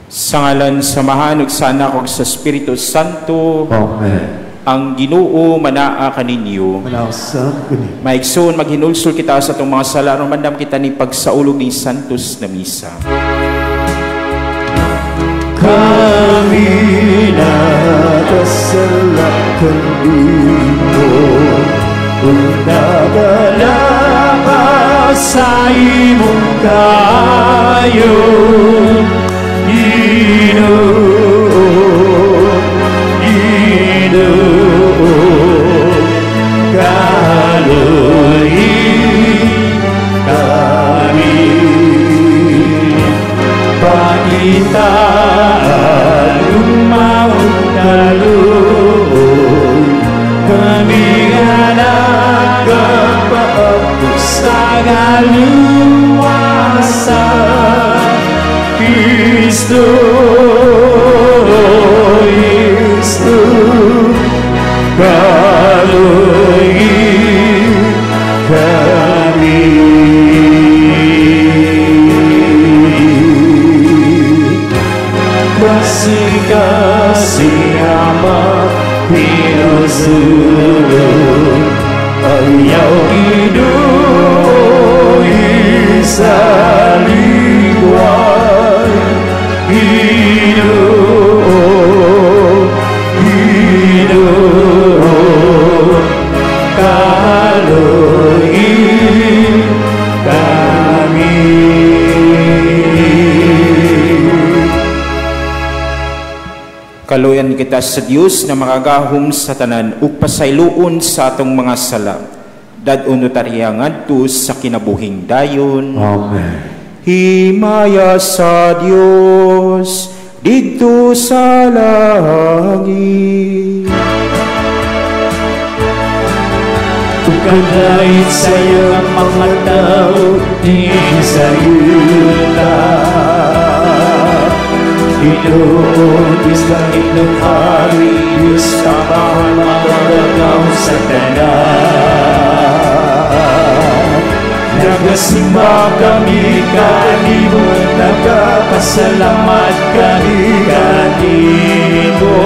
Sa ngalan sa Amahan ug sa Anak ug sa Espiritu Santo. Amen. Ang Ginoo manaa kaninyo. Manaa sab kanimo. Mga igsoon, maghinulsol kita sa atong mga sala aron mandam kita ni pagsaulog ning Santos na Misa. Kami nagasala kanimo, ug nagalaka sa imong kaayo. Ginoo, Ginoo, kaluoyi kami. Pakitaan gugma ug kaluoy, kami nga nagapaabot sa kaluwasan. Kristo, Kristo, kaluoyi kami. Kasing-kasing Ama, pinusulong, ayaw Ginoo sa ligway. Ginoo, Ginoo, kaluoyi kami. Kaluoyan kita sa Dios na makagahom sa tanan ug pasayloon sa atong mga sala. Dad-on tariya ngadto sa kinabuhing dayon. Amen. Himaya sa Dios didto sa langit. Ug kadait sa iyang mga tao dinhi sa yuta. Ginoo, Diyos langit ng hari, Diyos Amahan, makagagahom sa tanan. Nagasimba kami kanimo, nagapasalamat kami kanimo.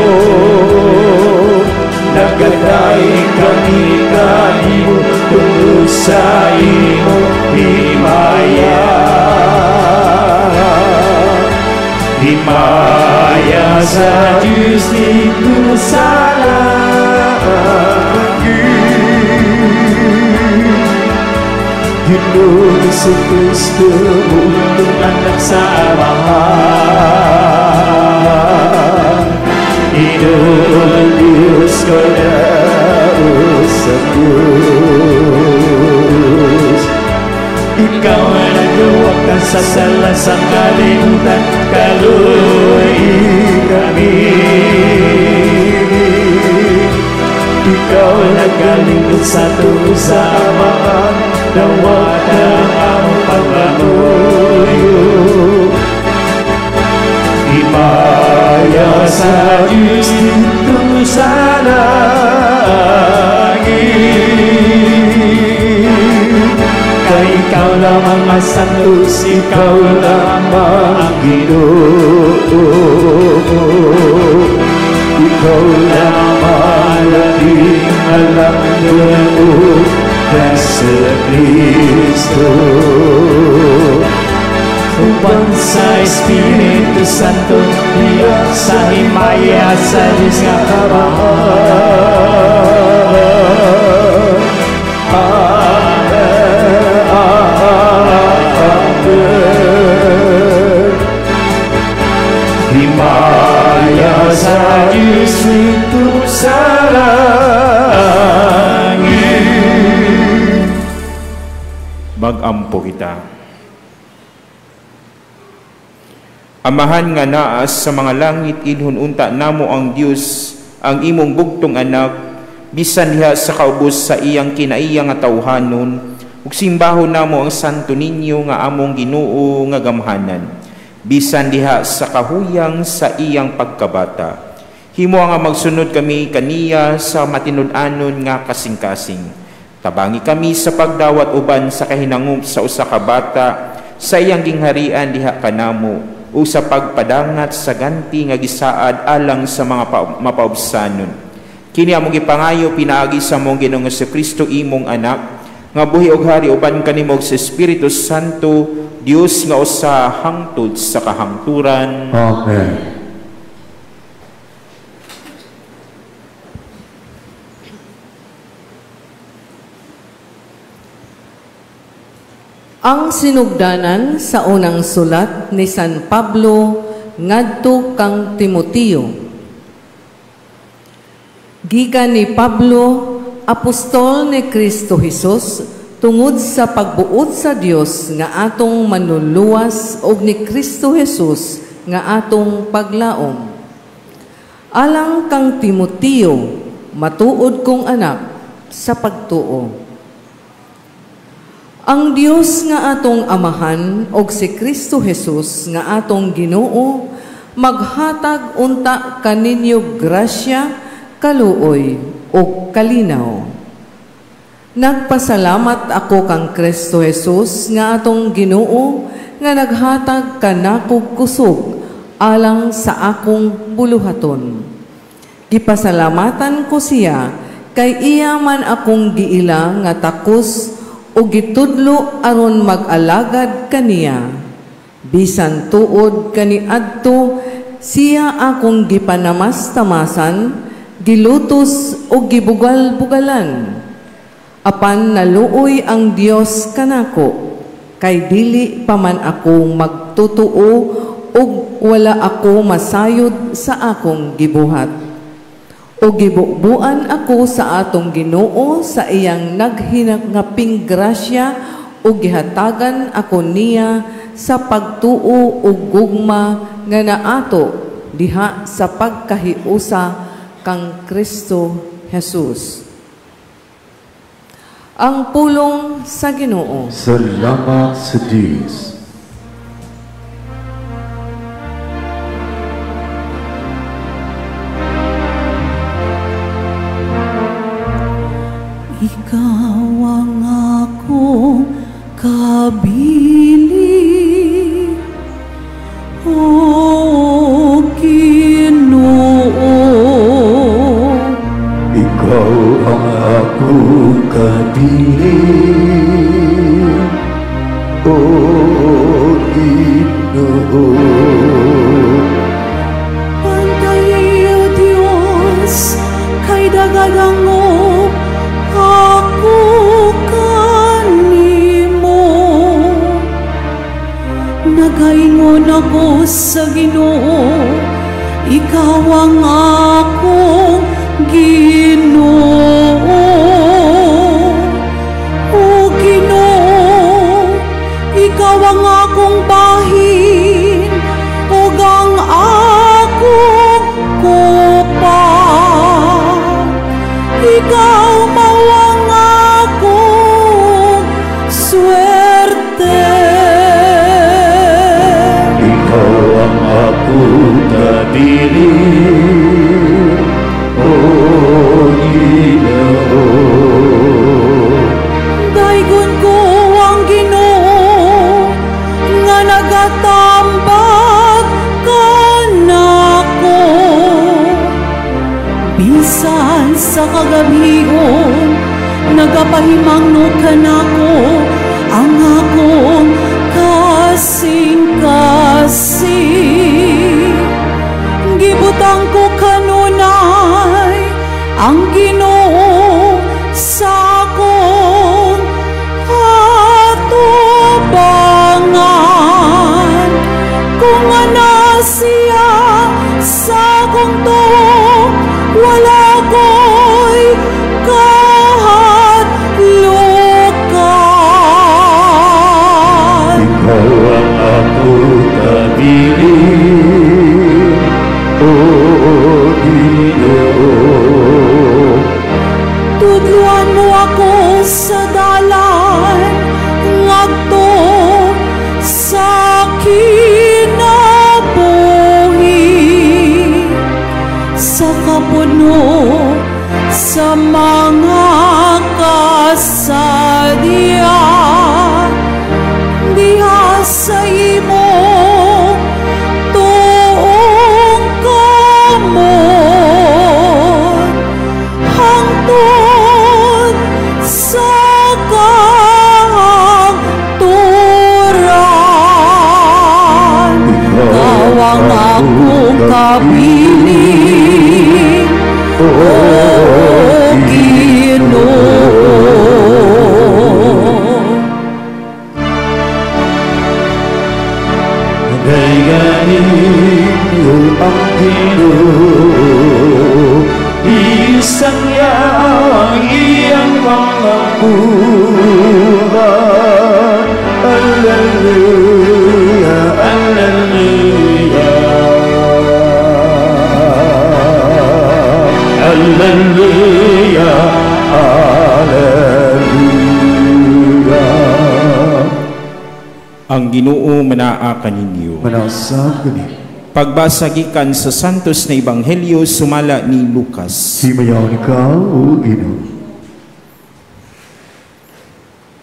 Nagadaig kami kanimo tungod sa imong himaya. Himaya sa Diyos didto sa langit. Ginoo Jesucristo, buntong anak sa Amahan. Ginoo Diyos ko sa Diyos. Ikaw ang nagluwag sa sala sa kalimutan, kaluoyi kami. Ikaw ang nagalingkod sa tuo sa Amahan, dawatan ang pangamuyo. Himaya sa Diyos didto sa langit. Kay ikaw lamang ang santos, ikaw lamang ang Ginoo. Ikaw lamang labing alam Jesu Cristo. Uban sa Espiritu Santo, diya sa himaya sa Diyos nga Amahan. Amen. Amen. Himaya sa Diyos didto sa langit. Mag-ampo kita. Amahan nga naa sa mga langit, inhon unta namo ang Dios ang imong bugtong anak, bisan diha sa kaubos sa iyang kinaiya nga tawhanon, ug simbahon namo ang Santo Niño nga among Ginoo nga gamhanan, bisan diha sa kahuyang sa iyang pagkabata. Himo nga magsunod kami kaniya sa matinud-anon nga kasing-kasing. Tabangi kami sa pagdawat uban sa kahinangop sa usa ka bata sa iyang gingharian diha kanamo. ug sa pagpadangat sa ganti nga gisaad alang sa mga mapaubsanon. Kini among gipangayo pinaagi sa among Ginoong Hesukristo, imong anak, nga buhi og hari uban kanimo sa Espiritu Santo, Dios nga usa hangtod sa kahangturan. Amen. Ang sinugdanan sa unang sulat ni San Pablo ngadto kang Timoteo. Gikan ni Pablo, apostol ni Kristo Hesus, tungod sa pagbuot sa Dios nga atong manluluwas ug ni Kristo Hesus nga atong paglaom. Alang kang Timoteo, matuod kong anak sa pagtuo. Ang Dios nga atong Amahan og si Kristo Hesus nga atong Ginoo maghatag unta kaninyo grasya, kaluoy ug kalinaw. Nagpasalamat ako kang Kristo Hesus nga atong Ginoo nga naghatag kanakog kusog alang sa akong buluhaton. Gipasalamatan ko siya kay iya man akong giila nga takos o gitudlo aron mag-alagad kaniya. Bisan tuod kaniadto siya akong gipanamas-tamasan, gilutos o gibugal-bugalan. Apan naluoy ang Dios kanako, kay dili pa man ako magtutuo ug wala ako masayod sa akong gibuhat. O gibubuan ako sa atong Ginoo sa iyang naghinangaping grasya o gihatagan ako niya sa pagtuo ug gugma nga naato diha sa pagkahiusa kang Kristo Jesus. Ang pulong sa Ginoo. Salamat sa Diyos. Ikaw ang akong kabili, O Ginoo. Ikaw ang akong kabili, O Ginoo. Pantayi, O Diyos, kay dagadangop ako kanimo. Nagaingon ako sa Ginoo, ikaw ang akong Ginoo. O Ginoo, ikaw ang akong bahin ug ang akong kupa. Ikaw mao ang akong swerte. Ikaw ang akong kabili, O Ginoo. Daygon ko ang Ginoo nga nagatambag kanako. Bisan sa kagabion, nagapahimangno kanako ang akong kasing-kasing. Gibutang ko kanunay ang Ginoo sa akong atubangan. Kung ana siya sa akong tuo, wala ko'y kahadlukan. Ikaw ang akong kabili, O Ginoo. Tudluan mo ako sa dalan ngadto sa kinabuhi. ang akong kabilin, O Ginoo. Dayani ang Ginoo, isang ang iyang mga buhat. Alleluia, alleluia, alleluia, alleluia. Ang Ginoo manaa kaninyo. Manasab kani. Pagbasa gikan sa Santos na Ebanghelyo sumala ni Lucas. Himayaw ikaw, o Ginoo.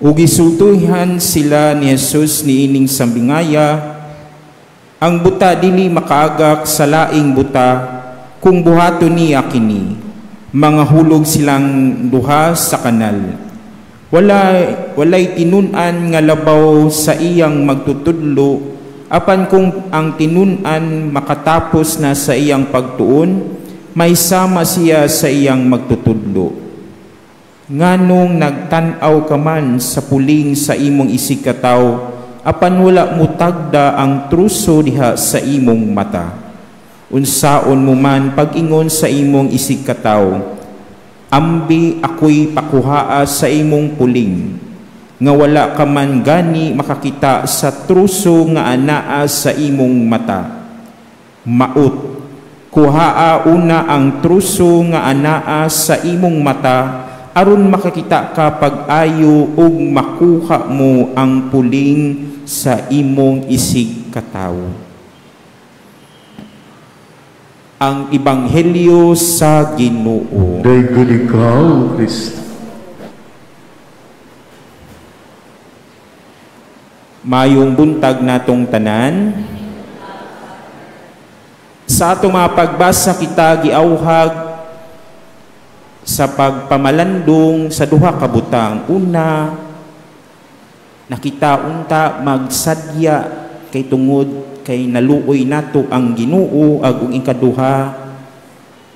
Ug gisultihan sila ni Jesus niining sambingaya, ang buta dili makaagak sa laing buta kung buhaton niya kini. Mga hulog silang duha sa kanal. Walay tinun-an nga labaw sa iyang magtutudlo, apan kung ang tinun-an makatapos na sa iyang pagtuon, may sama siya sa iyang magtutudlo. Nganong nagtan-aw ka man sa puling sa imong isigkataw, apan wala mutagda ang truso diha sa imong mata. Unsaon mo man pag-ingon sa imong isigkataw, ambi ako'y pakuhaa sa imong puling, nga wala ka man gani makakita sa truso nga anaa sa imong mata. Maot, kuhaa una ang truso nga anaa sa imong mata, aron makakita ka pag-ayo ug makuha mo ang puling sa imong isigkatawo. Ang Ebanghelyo sa Ginoo. Daghang ikaw, Kristo. Mayong buntag natong tanan. Sa atong mga pagbasa kita giauhag sa pagpamalandong sa duha ka butang. Una, nakita unta magsadya kay tungod kay naluoy nato ang Ginoo, ag ug ikaduha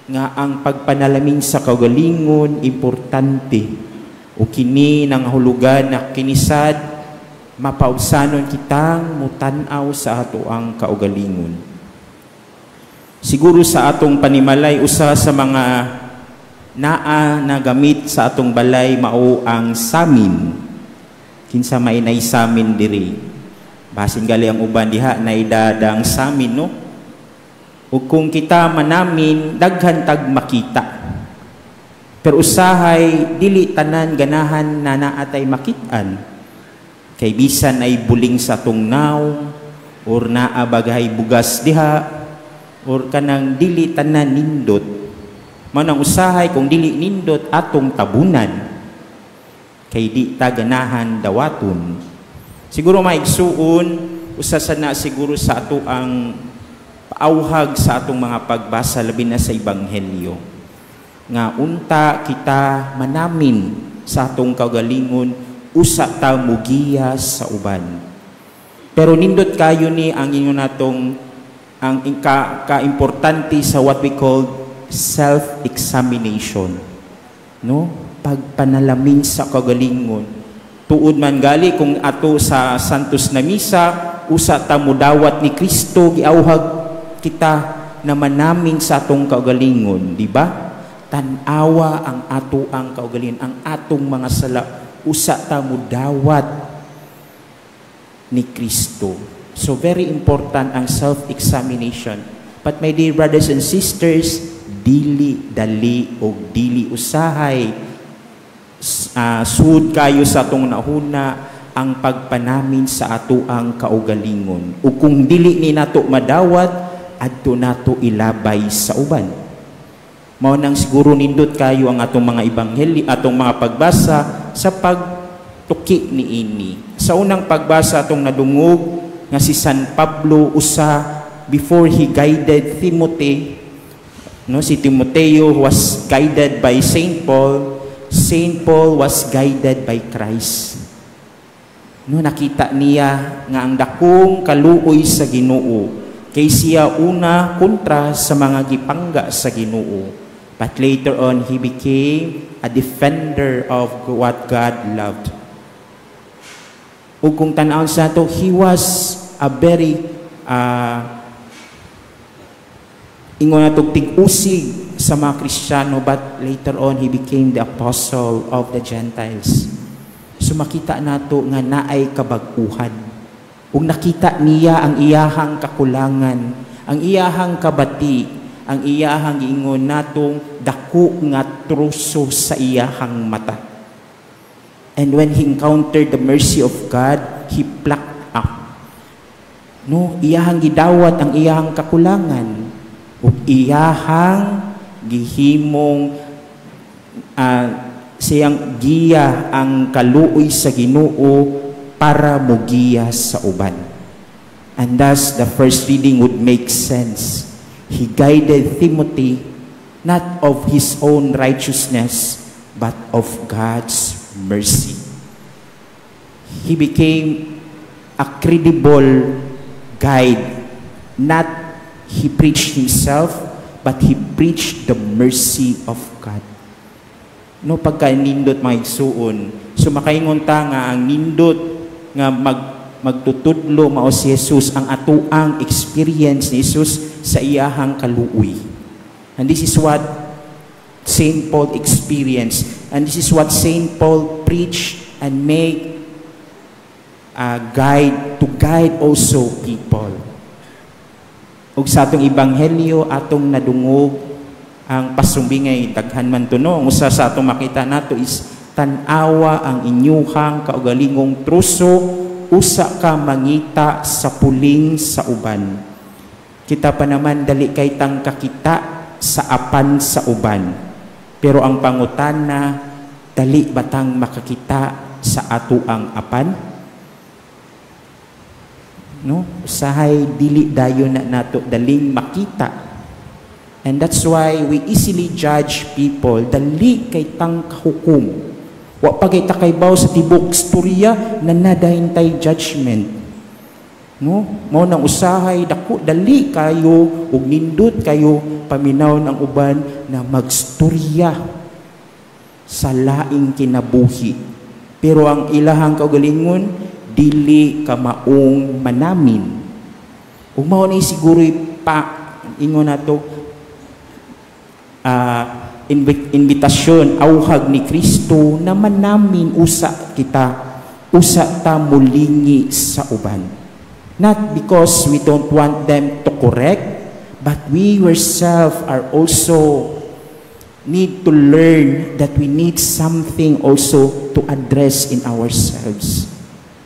nga ang pagpanalamin sa kaugalingon importante, o kini nangahulugan na kinisad mapaubsanon kitang mutan-aw sa ato ang kaugalingon. Siguro sa atong panimalay, usa sa mga naa nagamit sa atong balay mao ang samin. Kinsa may nay samin diri? Basin gali ang uban diha naidadang samin, no? O kung kita manamin, daghan tag makita. Pero usahay dili tanan ganahan na naatay makit-an. Kay bisan ay buling sa tungnaw or naa bagay bugas diha or kanang dili tanan nindot. Manang usahay kung dili nindot atong tabunan kay di ta ganahan dawaton. Siguro maigsuon usa sa na siguro sa ato ang paauhag sa atong mga pagbasa labi na sa Ebanghelyo nga unta kita manamin sa atong kaugalingon, usa ta mugiya sa uban. Pero nindot kayo ni ang inyo natong ang kaimportante sa what we call self-examination, no? Pagpanalamin sa kaugalingon. Tuod man gali kung ato sa Santos na Misa, usa ta mudawat ni Kristo, giauhag kita na manamin sa atong kaugalingon, di ba? Tan-awa ang ato ang kaugalingon, ang atong mga sala, usa ta mudawat ni Kristo. So very important ang self-examination. But my dear brothers and sisters, dili dali o dili usahay, sud kayo sa atong nahuna ang pagpanamin sa ato ang kaugalingon. O kung dili ni nato madawat, adto nato ilabay sa uban. Mao nang siguro nindot kayo ang atong mga ebanghelyo, atong mga pagbasa sa pagtuki niini. Sa unang pagbasa atong nadungog nga si San Pablo usa before he guided Timothy, no, si Timoteo was guided by Saint Paul. Saint Paul was guided by Christ. No, nakita niya nga ang dakong kaluoy sa Ginoo Kay siya una kontra sa mga gipangga sa Ginoo. But later on, he became a defender of what God loved. Ug kung tan-awon sa ato, he was a very ingon nato tig-usig sa mga Kristiyano, but later on he became the apostle of the Gentiles. So makita nato nga naay kabag-uhan. Ug nakita niya ang iyahang kakulangan, ang iyahang kabati, ang iyahang giingon natong dako nga truso sa iyahang mata. And when he encountered the mercy of God, he plucked up. No, iyahang gidawat ang iyahang kakulangan ug iyahang gihimong siyang giya ang kaluoy sa Ginoo para mogiya sa uban. And thus the first reading would make sense. He guided Timothy not of his own righteousness, but of God's mercy. He became a credible guide. Not he preached himself, but he preached the mercy of God. No, pagka nindot, mga igsuon, so makaingon ta nga ang nindot nga magtutudlo mao si Jesus, ang atuang experience ni Jesus sa iyahang kaluoy. And this is what Saint Paul experienced. And this is what Saint Paul preached and make a guide to guide also people. Ug sa atong ebanghelyo, atong nadungog ang pasumbingay, daghan man to, no. Ang usa sa atong makita nato is tan-awa ang inyuhang kaugalingong truso, usa ka mangita sa puling sa uban. Kita pa naman, dali kay tang kakita sa apan sa uban. Pero ang pangutana, dali batang makakita sa atuang apan? No? Usahay dili dayon na nato daling makita. And that's why we easily judge people. Dali kay tang kahukom. Wa pa kay ta kaybaw sa tibok istorya na nadahin tay judgment. No? Mao nang usahay dako dali kayo ug nindot kayo paminaw ng uban na magstorya sa laing kinabuhi. Pero ang ilahang kaugalingon dili ka maong manamin. Ug mao ni siguro pa ingon nato imbitasyon, awhag ni Kristo na manamin usa kita, usa ta mulingi sa uban. Not because we don't want them to correct, but we ourselves are also need to learn that we need something also to address in ourselves.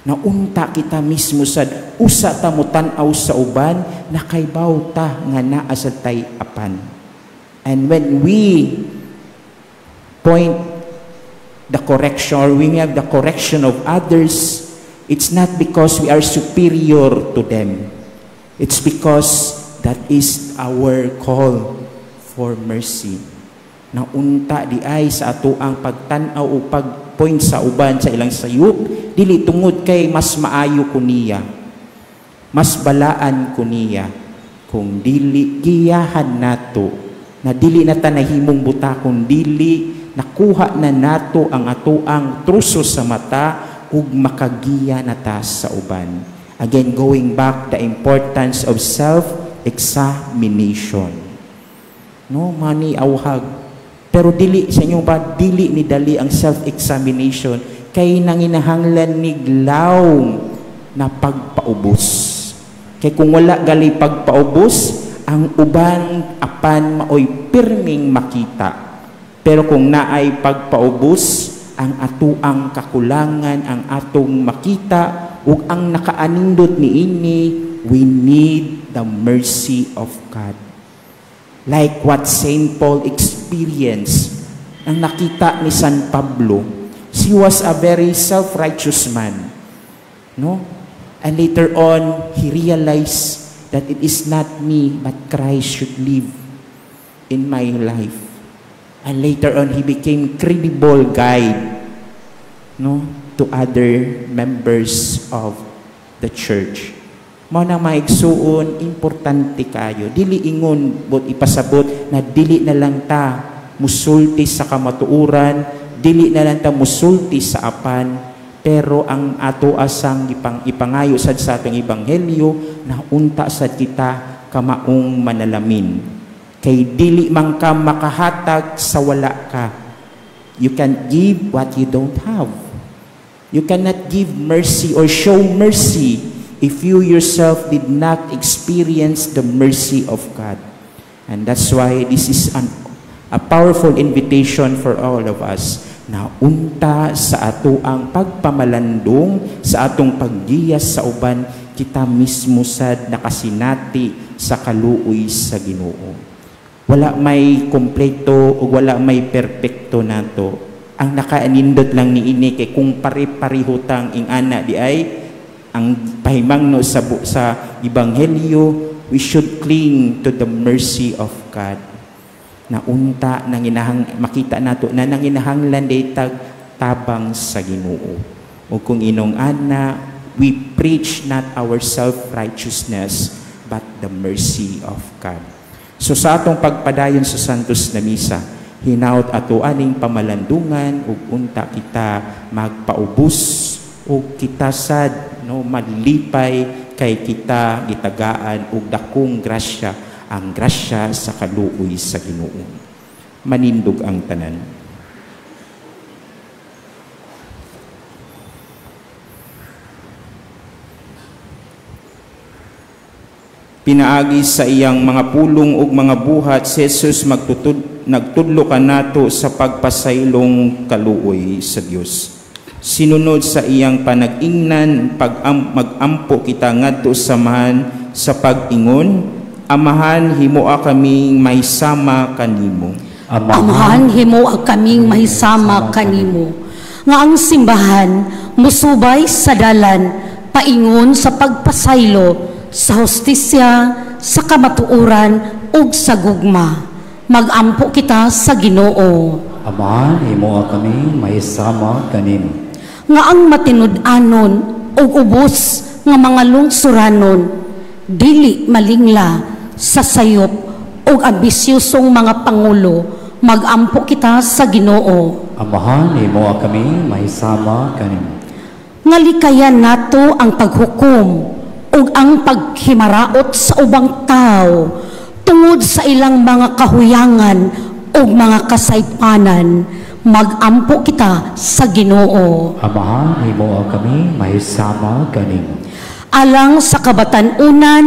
Na unta kita mismo sad usa ta mo tan-aw sa uban, nakaybaw ta nga naa sad tay apan. And when we point the correction or we have the correction of others, it's not because we are superior to them. It's because that is our call for mercy. Na unta di ay sa atoang pagtan-aw o pag-point sa uban sa ilang sayop, dili tungod kay mas maayo ko niya, mas balaan ko niya, kung dili giyahan nato na dili na ta nahimong buta kung dili nakuha na nato ang atoang truso sa mata ug makagiya na ta sa uban. Again, going back the importance of self-examination. No, mani awhag. Pero dili sa inyo ba, dili ni dali ang self-examination kay nanginahanglan ni lawom na pagpaubos. Kay kung wala gali pagpaubos, ang uban apan maoy pirming makita. Pero kung naay pagpaubos, ang atuang kakulangan, ang atong makita, ug ang nakaanindot niini, we need the mercy of God. Like what Saint Paul experienced, ang nakita ni San Pablo, he was a very self-righteous man. No? And later on, he realized that it is not me, but Christ should live in my life. And later on, he became credible guide, no, to other members of the church. Mao na maigsuon, importante kayo. Dili ingon but ipasabot na dili na lang ta musulti sa kamatuoran, dili na lang ta musulti sa apan, pero ang ato asang ipangayo sad sa atong ebanghelyo na unta sad kita kamaong manalamin. Kay dili man ka makahatag sa wala ka. You can give what you don't have. You cannot give mercy or show mercy if you yourself did not experience the mercy of God. And that's why this is a powerful invitation for all of us na unta sa atoang pagpamalandong, sa atong paggiyas sa uban, kita mismo sad nakasinati sa kaluoy sa Ginoo. Wala may kompleto o wala may perpekto nato. Ang nakaanindot lang ni ini kay kung pare-pareho tang ingana di ay ang pahimangno sa ebanghelyo, we should cling to the mercy of God. Na unta nanginahang makita nato na nanginahanglan daytag tabang sa Ginoo. O kung inong ana, we preach not our self-righteousness but the mercy of God. So sa atong pagpadayon sa Santos na Misa, hinaut ato aning pamalandungan ug unta kita magpaubos ug kita sad no malipay kay kita gitagaan og dakong grasya, ang grasya sa kaluoy sa Ginoo. Manindog ang tanan. Pinaagi sa iyang mga pulong ug mga buhat, si Jesus nagtudlo kanato sa pagpasaylong kaluoy sa Dios. Sinunod sa iyang panag-ingnan, magampo kita ngadto sa Amahan sa pag-ingon, Amahan, himoa kaming mahisama kanimo. Amahan, himoa kaming mahisama kanimo. Nga ang simbahan musubay sa dalan, paingon sa pagpasaylo, sa hustisya, sa kamatuoran ug sa gugma. Magampo kita sa Ginoo. Amahan, himoa kaming mahisama kanimo. Nga ang matinud-anon ug ubos nga mga lungsuranon dili malingla sa sayop ug ambisyosong mga pangulo, magampo kita sa Ginoo. Amahan, himoa kaming mahisama kanimo. Nga likayan nato ang paghukom ug ang paghimaraot sa ubang tao tungod sa ilang mga kahuyangan ug mga kasaypanan, magampo kita sa Ginoo. Amahan, himoa kami mahisama kanimo. Alang sa kabatan-unan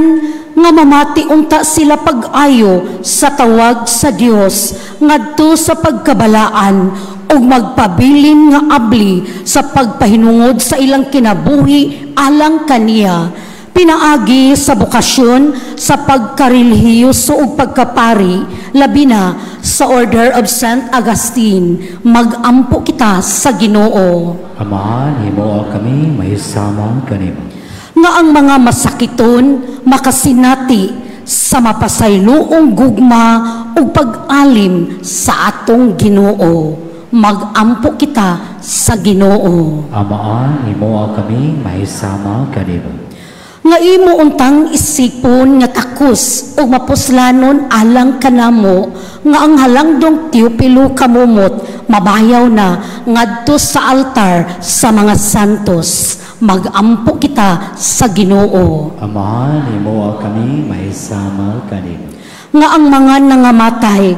nga mamati unta sila pag-ayo sa tawag sa Dios ngadto sa pagkabalaan ug magpabilin nga abli sa pagpahinungod sa ilang kinabuhi alang kaniya, pinaagi sa bokasyon sa pagkarelihiyoso ug pagkapari, labi na sa Order of Saint Augustine, magampo kita sa Ginoo. Amahan, himoa kami mahisama kanimo. Nga ang mga masakiton makasinati sa mapasayloong gugma ug pag-alim sa atong Ginoo, magampo kita sa Ginoo. Amahan, himoa kami mahisama kanimo. Nga imo untang isipon nga takos ug mapuslanon alang kanamo, nga ang halangdong Teopilo kamumot mabayaw na ngadto sa altar sa mga santos, magampo kita sa Ginoo. Amahan, himoa kami mahisama kanimo. Nga ang mga nangamatay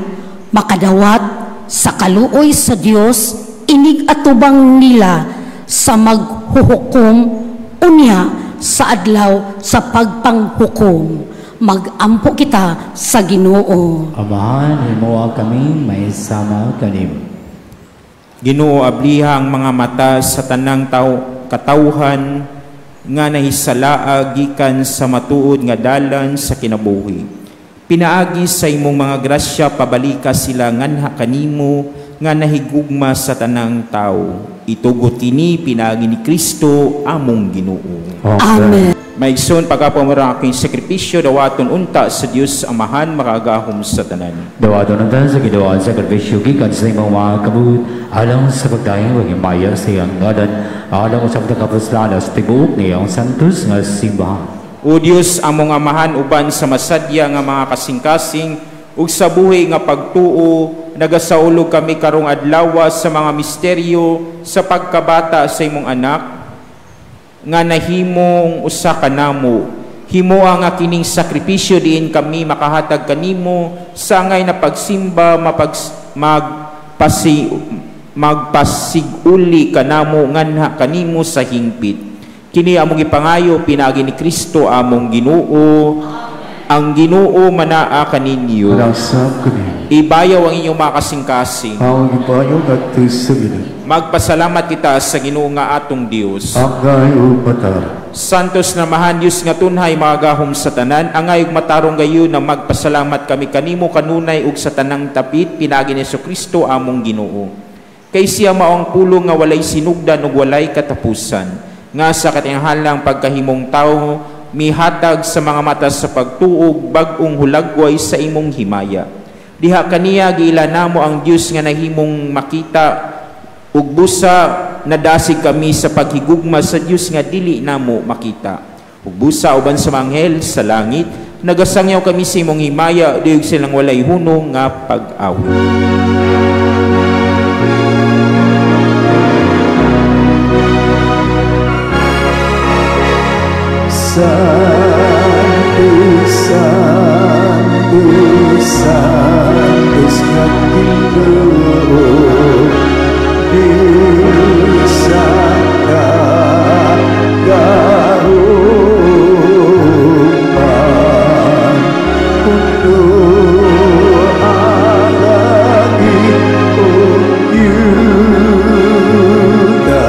makadawat sa kaluoy sa Dios, inig atubang nila sa maghuhukom unya sa adlaw sa pagpanghukom, magampo kita sa Ginoo. Amahan, himoa kami mahisama kanimo. Ginoo, abliha ang mga mata sa tanang tao katawhan nga nahisalaa gikan sa matuod nga dalan sa kinabuhi. Pinaagi sa imong mga grasya, pabalika sila nganha kanimo nga nahigugma sa tanang tao. Itugot kini pinaagi ni Kristo among Ginoo. Amen. Maigsoon pagkapamura aking sakripisyo, dawaton unta sa Dios Amahan makagahom sa tanan. Dawaton unta sa Ginoo ang sakripisyo gikan sa imong mga kabut, alang sa pagdayon ug himaya sa iyang ngalan, alang sa pagkakapuslanas sa tibuok niyang santos nga simbahan. O Dios, among Amahan, uban sa masadya nga mga kasing-kasing ug sa buhi nga pagtuo, nagasaulog kami karong adlaw sa mga misteryo sa pagkabata sa imong anak nga nahimong usa ka namo. Himoa nga kining sakripisyo diin kami makahatag kanimo sa angay na pagsimba, magpasiguli kanamo nganha kanimo sa hingpit. Kini among gipangayo pinaagi ni Kristo among Ginoo. Ang Ginoo manaa kaninyo. Ibayaw ang inyong mga kasing-kasing. Ang ibayaw ngadto sa Ginoo. Magpasalamat kita sa Ginoo nga atong Dios. Angay ug matarong. Santos na mahan Dios nga tunhay magahom sa tanan, angay ug matarong gayon na magpasalamat kami kanimo kanunay ug sa tanang tapit pinaagi ni Kristo among Ginoo. Kay siya mao ang pulong nga walay sinugdan ug walay katapusan, nga sa katinghalang pagkahimong tawo mihatag sa mga mata sa pagtuog bag-ong hulagway sa imong himaya. Diha kaniya giila namo ang Dios nga nahimong makita ug busa nadasig kami sa paghigugma sa Dios nga dili namo makita. Ug busa uban sa mga anghel sa langit nagasangyaw kami sa imong himaya dayog silang walay hunong nga pag-awit. Santo, Santo, Santos nga Ginoo, bisan kagahuman, puno ang langit ug yuta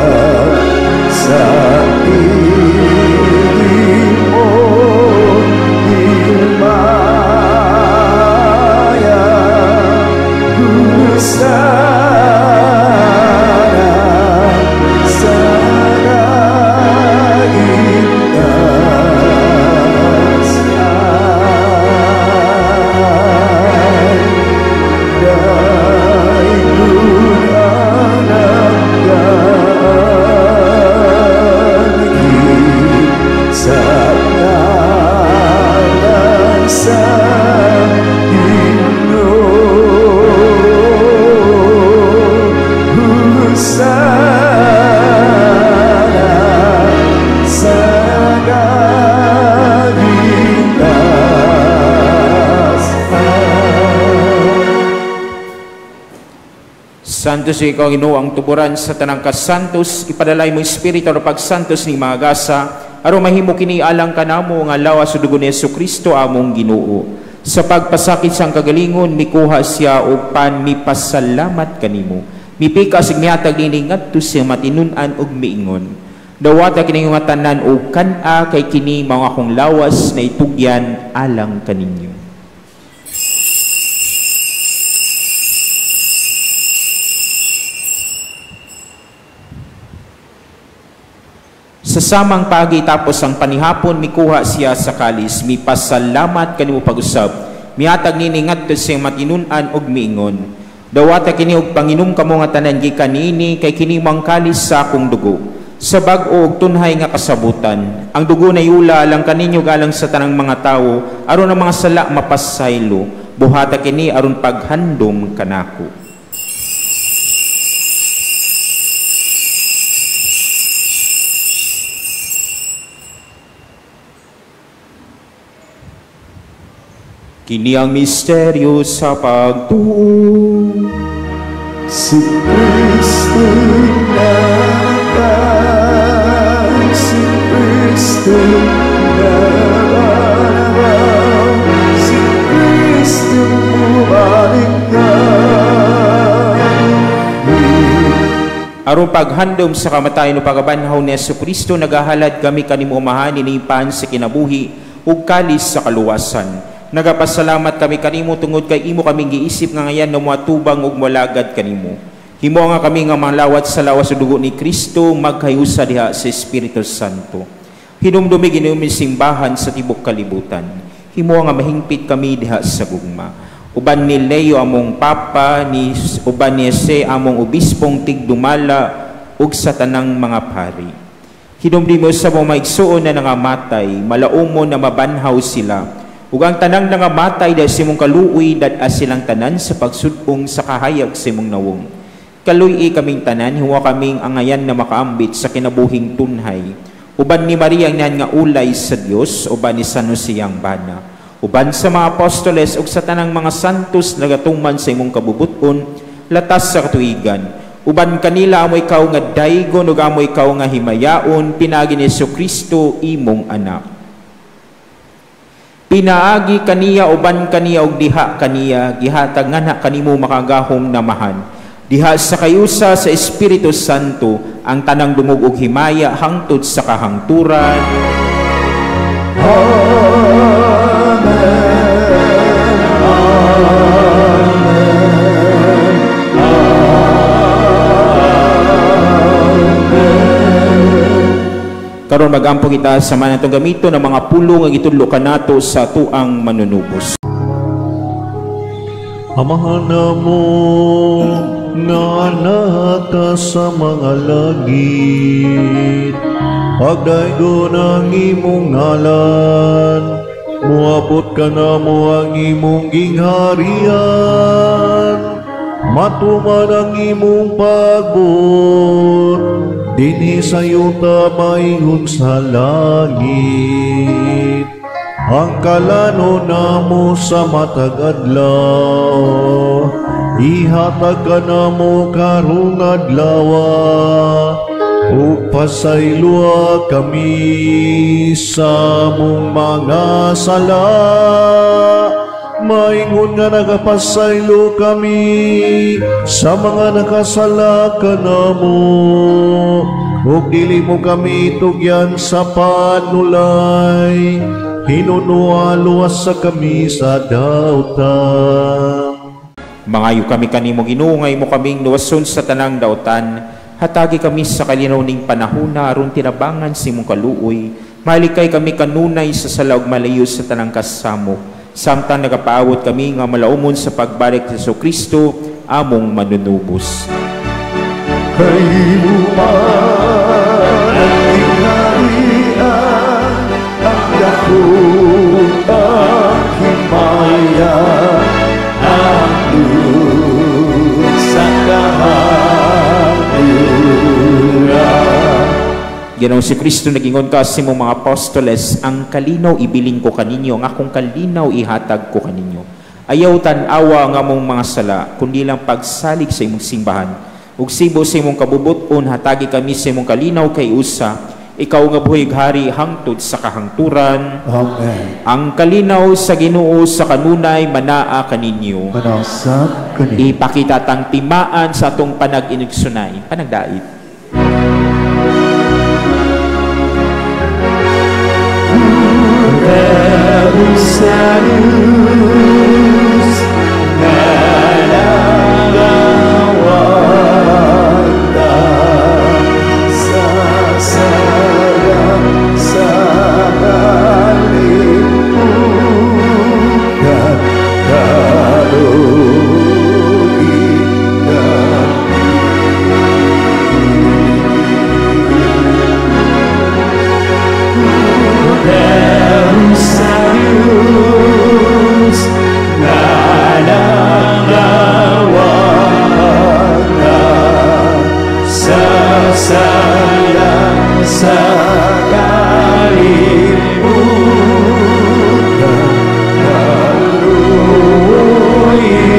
sa Santos ikaw, Ginoo, ang tuburan sa tanang kasantos, ipadalay mo espiritu o pagsantos ni mga gasa, aron mahimo kini alang kanamo nga lawas o dugo ni Jesucristo among Ginoo. Sa pagpasakit sang kagalingon, mikuha siya og pan mipasalamat kanimo. Mipikas ug mihatag niini ngadto sa matinun-an ug miingon. Dawata kini nga tanan og kan-a kay kini mao akong lawas na itugyan alang kaninyo. Sa samang pagi tapos ang panihapon, mikuha siya sa kalis, mipasalamat kanimo pag-usab, mihatag nini ngadto sa matinun-an ug miingon. Dawata kini og panginom kamo nga tanan gikan niini, kay kini ang kalis sa akong dugo. Sa bag-o ug tunhay nga kasabutan, ang dugo nayula alang kaninyo alang sa tanang mga tawo, aron ang mga sala mapasaylo. Buhata kini aron paghandom kanako. Kini ang misteryo sa pagtuo. Si Kristo namatay, si Kristo nabanhaw, si Kristo bumalik na. Aron paghandom sa kamatayon o pagkabanhaw ni Jesucristo, nagahalad kami kanimo Amahan inipan sa kinabuhi ug kalis sa kaluwasan. Nagapasalamat kami kanimo tungod kay imo kaming giisip nga ngayan na moatubang ug molagad kanimo. Himo nga kami nga manglawat sa lawas ug dugo ni Kristo magkayusa diha sa Espiritu Santo. Hinumdumi Ginoo simbahan sa tibok kalibutan. Himo nga mahingpit kami diha sa gugma. Uban ni Leo among Papa, ni uban ni Jose among obispong tigdumala ug sa tanang mga pari. Hinumdi mo sa mga maigsuon na nangamatay, malaumo na mabanhaw sila. Ug ang tanang nangamatay dahil sa imong kaluoy, dad-a silang tanan sa pagsudong sa kahayag sa imong nawong. Kaluy-i kaming tanan, huwa kaming angayan na makaambit sa kinabuhing tunhay. Uban ni Maria ang nga ulay sa Dios, uban ni San Jose ang bana. Uban sa mga apostoles ug sa tanang mga santos nagatuman sa imong kabubuton, latas sa katuigan. Uban kanila amo ikaw nga daygon ug amo ikaw nga himayaon, pinaagi ni Jesucristo imong anak. Pinaagi kaniya, uban kaniya ug diha kaniya, gihatag nganha kanimo makagahom namahan. Diha sa kayusa sa Espiritu Santo ang tanang dungog ug himaya hangtod sa kahangturan. Amen. Amen. Amen. Karon magampo kita sa man atong gamito ng mga pulong nga gitudlo kanato sa tuang manunubos. Amahan namo nga nata sa mga langit, pagdaygon ang imong ngalan, moabot ka namo ang imong gingharian, matuman ang imong pagbuot, dinhi sa yuta maingon sa langit. Ang kalano namo sa matag adlaw, ihatag ka namo karong adlaw, ug pasayloa kami sa among mga sala, maingon nga nagapasaylo kami sa mga nakasala kanamo, ug dili mo kami tugyan sa panulay, hinunua luwas sa kami sa dautan. Mangayo kami kanimo Ginoo nga imo kaming luwason sa tanang dautan. Hatagi kami sa kalinaw ning panahona aron tinabangan sa imong kaluoy. Malikay kami kanunay sa sala ug malayo sa tanang kasamok. Samtang nagapaawot kami nga malaumon sa pagbalik sa Jesucristo among manunubos. Kay man ang gingharian, ang dakong ang himaya, ang Diyos sa kahangturan. Ginoong si Kristo, nagingon ka sa imong mga apostoles, ang kalinaw ibilin ko kaninyo, ang akong kalinaw ihatag ko kaninyo. Ayaw tan-awa ang among mga sala, kundi lang pagsalig sa imong simbahan. Ug sibo sa imong kabubuton, hatagi kami sa imong kalinaw kay usa, ikaw nga buhi hari hangtod sa kahangturan. Amen. Ang kalinaw sa Ginoo sa kanunay manaa kaninyo. Manasab kaninyo. Ipakita tang timaan sa atong panag-inigsunay, panagdait. Sa Diyos na nagawanda sa sayang sa kalibutan, kaluigan. Pero sa Diyos na nagawanda sa sayang sa kalibutan, kaluigan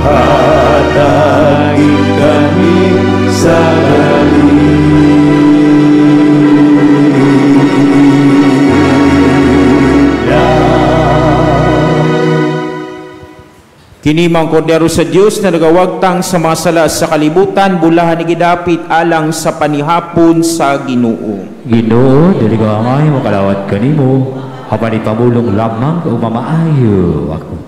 hatagi kami sa Kini mga kordero sa Dios na nagawagtang sa mga sala sa kalibutan, bulahan ni gidapit alang sa panihapon sa Ginoo. Ginoo, dili ko angay makalawat kanimo, apan ipamulong lamang ug mamaayo ako.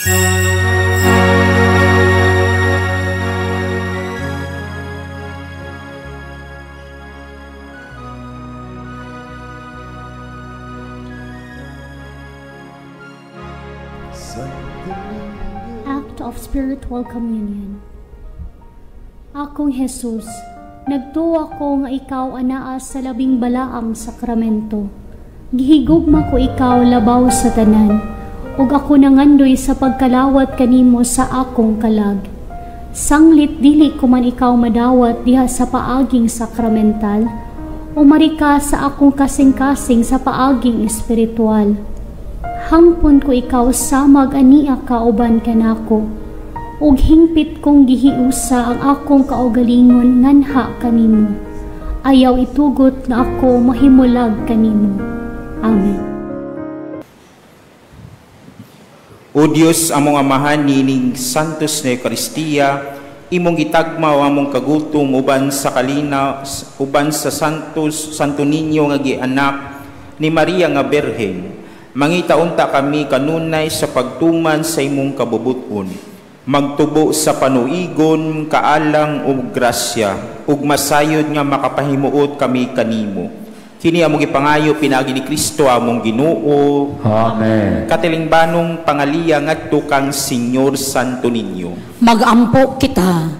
Amen. Act of Spiritual Communion. Akong Jesus, nagtuo ko nga ikaw anaa sa labing balaang sakramento. Gihigugma ko ikaw labaw sa tanan, ug ako nangandoy sa pagkalawat kanimo sa akong kalag. Sanglit dili ko man ikaw madawat diha sa paaging sakramental, umari ka sa akong kasing-kasing sa paaging espiritual. Hangpon ko ikaw samag ania ka uban kanako, ug hingpit kong gihiusa ang akong kaugalingon nganha kanimo. Ayaw itugot nga ako mahimulag kanimo. Amen. O Dios, among Amahan niining Santos na Eukaristiya, imong gitagma among kagutom uban sa kalina, uban sa Santos Santo Niño nga gianak ni Maria nga Birhen. Mangita unta kami kanunay sa pagtuman sa imong kabubuton. Magtubo sa panuigon, kaalang ug grasya, ug masayod nga makapahimuot kami kanimo. Kini among gipangayo pinaagi ni Kristo among Ginoo. Amen. Katilingbanong pangaliya ngadto kang Señor Santo Niño. Magampo kita.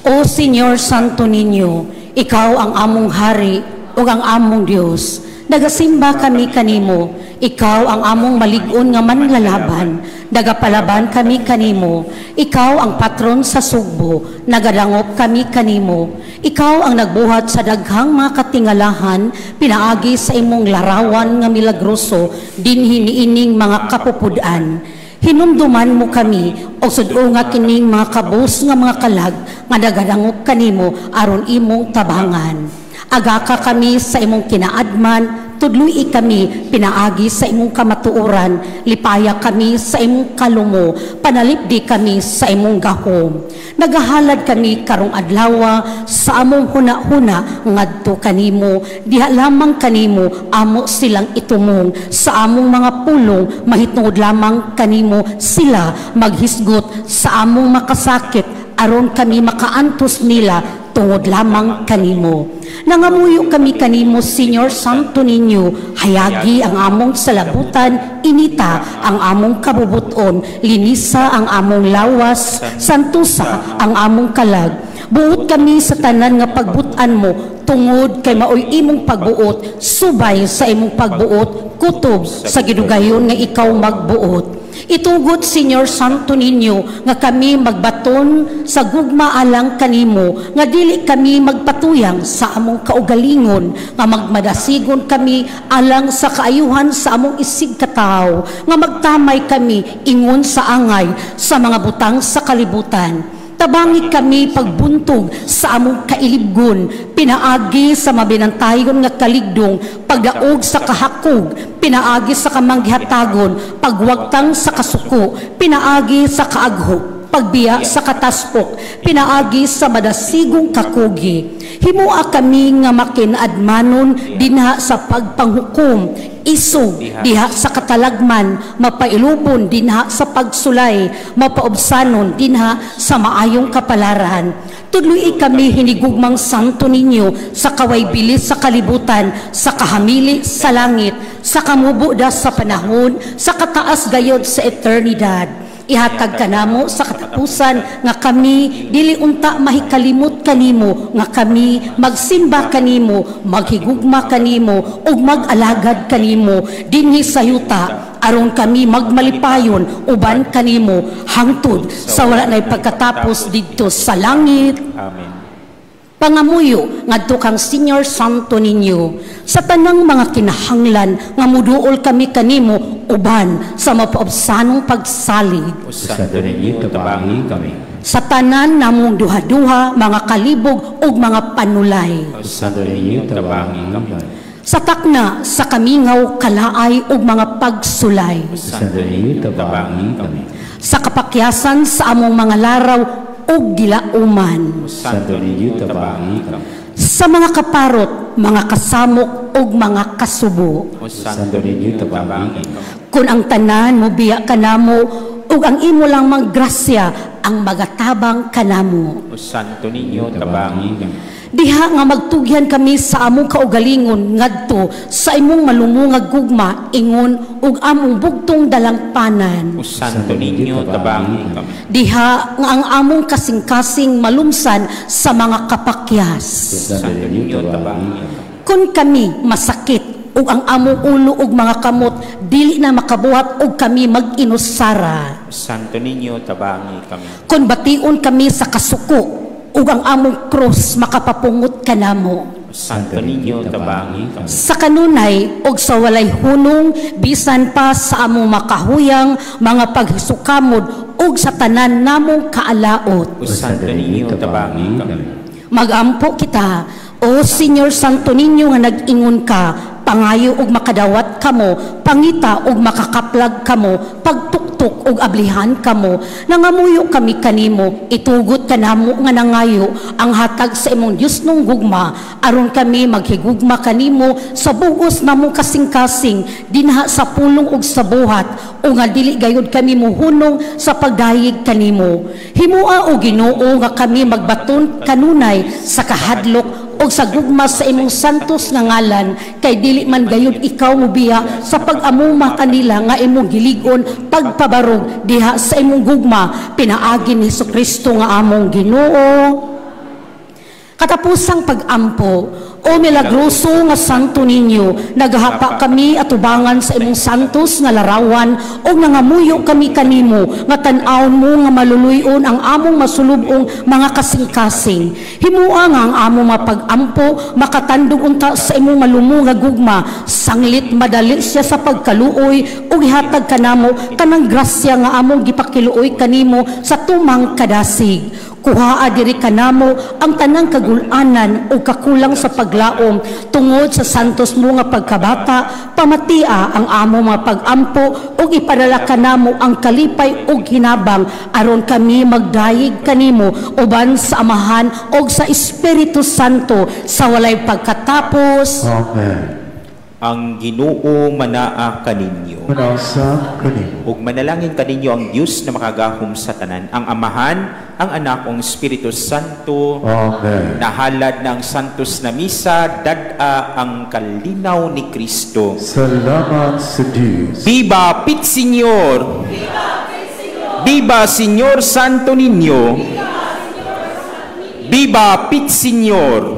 O Señor Santo Niño, ikaw ang among hari ug ang among Dios. Nagasimba kami kanimo. Ikaw ang among malig-on nga manlalaban. Nagapalaban kami kanimo. Ikaw ang patron sa Sugbo. Nagadangop kami kanimo. Ikaw ang nagbuhat sa daghang mga katingalahan pinaagi sa imong larawan nga milagroso dinhi niining mga kapupud-an. Hinumduman mo kami og sud-unga kining mga kabus nga mga kalag nga nagadangop kanimo aron imong tabangan. Agaka kami sa imong kinaadman, tudlui kami pinaagi sa imong kamatuoran, lipaya kami sa imong kalumo, panalipdi kami sa imong gahom. Nagahalad kami karong adlawa sa among huna-huna ngadto kanimo, diha lamang kanimo amo silang itumong, sa among mga pulong mahitungod lamang kanimo sila maghisgot, sa among makasakit aron kami makaantos nila tungod lamang kanimo. Nangamuyo kami kanimo, Señor Santo Niño, hayagi ang among salabutan, inita ang among kabubuton, linisa ang among lawas, santusa ang among kalag. Buot kami sa tanan nga pagbutan mo, tungod kay maoy imong pagbuot, subay sa imong pagbuot, kutob sa gidugayon nga ikaw magbuot. Itugot, Señor Santo Niño, nga kami magbaton sa gugma alang kanimo, nga dili kami magpatuyang sa among kaugalingon, nga magmadasigon kami alang sa kaayuhan sa among isig katawo, nga magtamay kami ingon sa angay sa mga butang sa kalibutan. Tabangi kami pagbuntog sa among kailibgon, pinaagi sa mabinantayon nga kaligdong, pagdaog sa kahakog, pinaagi sa kamanggihatagon, pagwagtang sa kasuko, pinaagi sa kaagho, pagbiya sa kataspok, pinaagi sa madasigong kakugi. Himua kami nga makinaadmanon dinha sa pagpanghukom, isog diha sa katalagman, mapailubon dinha sa pagsulay, mapaobsanon dinha sa maayong kapalaran. Tudloi kami hinigugmang Santo Niño sa kawaybili sa kalibutan, sa kahamili sa langit, sa kamubuda sa panahon, sa kataas gayod sa eternidad. Ihatag kanamo sa katapusan nga kami dili unta mahikalimot kanimo, nga kami magsimba kanimo, maghigugma kanimo ug mag-alagad kanimo dinhi sa yuta, aron kami magmalipayon uban kanimo hangtod sa wala nay pagkatapos didto sa langit. Amen. Pangamuyo ngadto kang Señor Santo Niño sa tanang mga kinahanglan nga muduol kami kanimo uban sa mapaobsanong pagsalig. O Santo Niño, tabangi kami. Sa tanan namong duha-duha, mga kalibog ug mga panulay. O Santo Niño, tabangi kami. Sa takna sa kamingaw, kalaay ug mga pagsulay. Santo Niño, tabangi kami. Sa kapakyasan sa among mga laraw ug gilauman. Santo Niño, tabangi kami. Sa mga kaparot, mga kasamok ug mga kasubo. O Santo Niño, tabangi kami. Kun ang tanan mo biya kanamo ug ang imo lang mga grasya ang magatabang kanamo. O Santo Niño, tabangi kami. Diha nga magtugyan kami sa among kaugalingon ngadto sa imong malumungag gugma ingon ug among bugtong dalangpanan. O Santo Niño, tabangi kami. Diha nga ang among kasing-kasing malumsan sa mga kapakyas. Santo Niño, tabangi kami. Kun kami masakit ug ang among ulo ug mga kamot dili na makabuhat ug kami mag-inusara. Santo Niño, tabangi kami. Kun bation kami sa kasuko ug ang among krus makapapungot kanamo. Santo Niño, tabangi kami. Sa kanunay ug sa walay hunong bisan pa sa among makahuyang mga paghisukamod ug sa tanan namong kaalaot. O Santo Niño, tabangi kami. Magampo kita, O Señor Santo Niño nga nag-ingon ka, pangayo ug makadawat kamo, pangita ug makakaplag kamo, pagtuktok ug ablihan kamo. Nangamuyo kami kanimo, itugot kanamo nga nangayo ang hatag sa imong Dios nung gugma, aron kami maghigugma kanimo sa bugos namong kasing-kasing dinha sa pulong ug sa buhat, o nga dili gayud kami muhunong sa pagdayeg kanimo. Himoa, o Ginoo, nga kami magbaton kanunay sa kahadlok og sa gugma sa imong santos nga ngalan, kay dili man gayud ikaw mobiya sa pag-amuma kanila nga imong gilig-on pagpabarog diha sa imong gugma pinaagi ni Hesukristo nga among Ginoo. Katapusang pag-ampo. O milagroso nga Santo Niño, nagahapa kami atubangan sa imong santos nga larawan ug nangamuyo kami kanimo nga tan-awon mo nga maluluy-on ang among masulubong mga kasing-kasing. Himua nga ang among mapag-ampo makatandog unta sa imong malumo nga gugma, sanglit madali siya sa pagkaluoy ug ihatag kanamo kanang grasya nga among gipakiluoy kanimo sa tumang kadasig. Kuhaa diri kanamo ang tanang kagulanan o kakulang sa paglaom tungod sa santos mo nga pagkabata. Pamatia ang amo mga pag-ampo ug ipadala kanamo ang kalipay ug hinabang aron kami magdayeg kanimo uban sa Amahan ug sa Espiritu Santo sa walay pagkatapos. Amen. Ang Ginoo manaa kaninyo. Manasa kanimo. Ug manalangin kaninyo ang Dios na makagahom sa tanan, ang Amahan, ang Anak ug Espiritu Santo. Amen. Nahalad ng Santos na Misa, dad-a ang kalinaw ni Kristo. Salamat sa Dios. Viva Pit Señor! Viva Señor Santo Niño! Viva Pit Señor!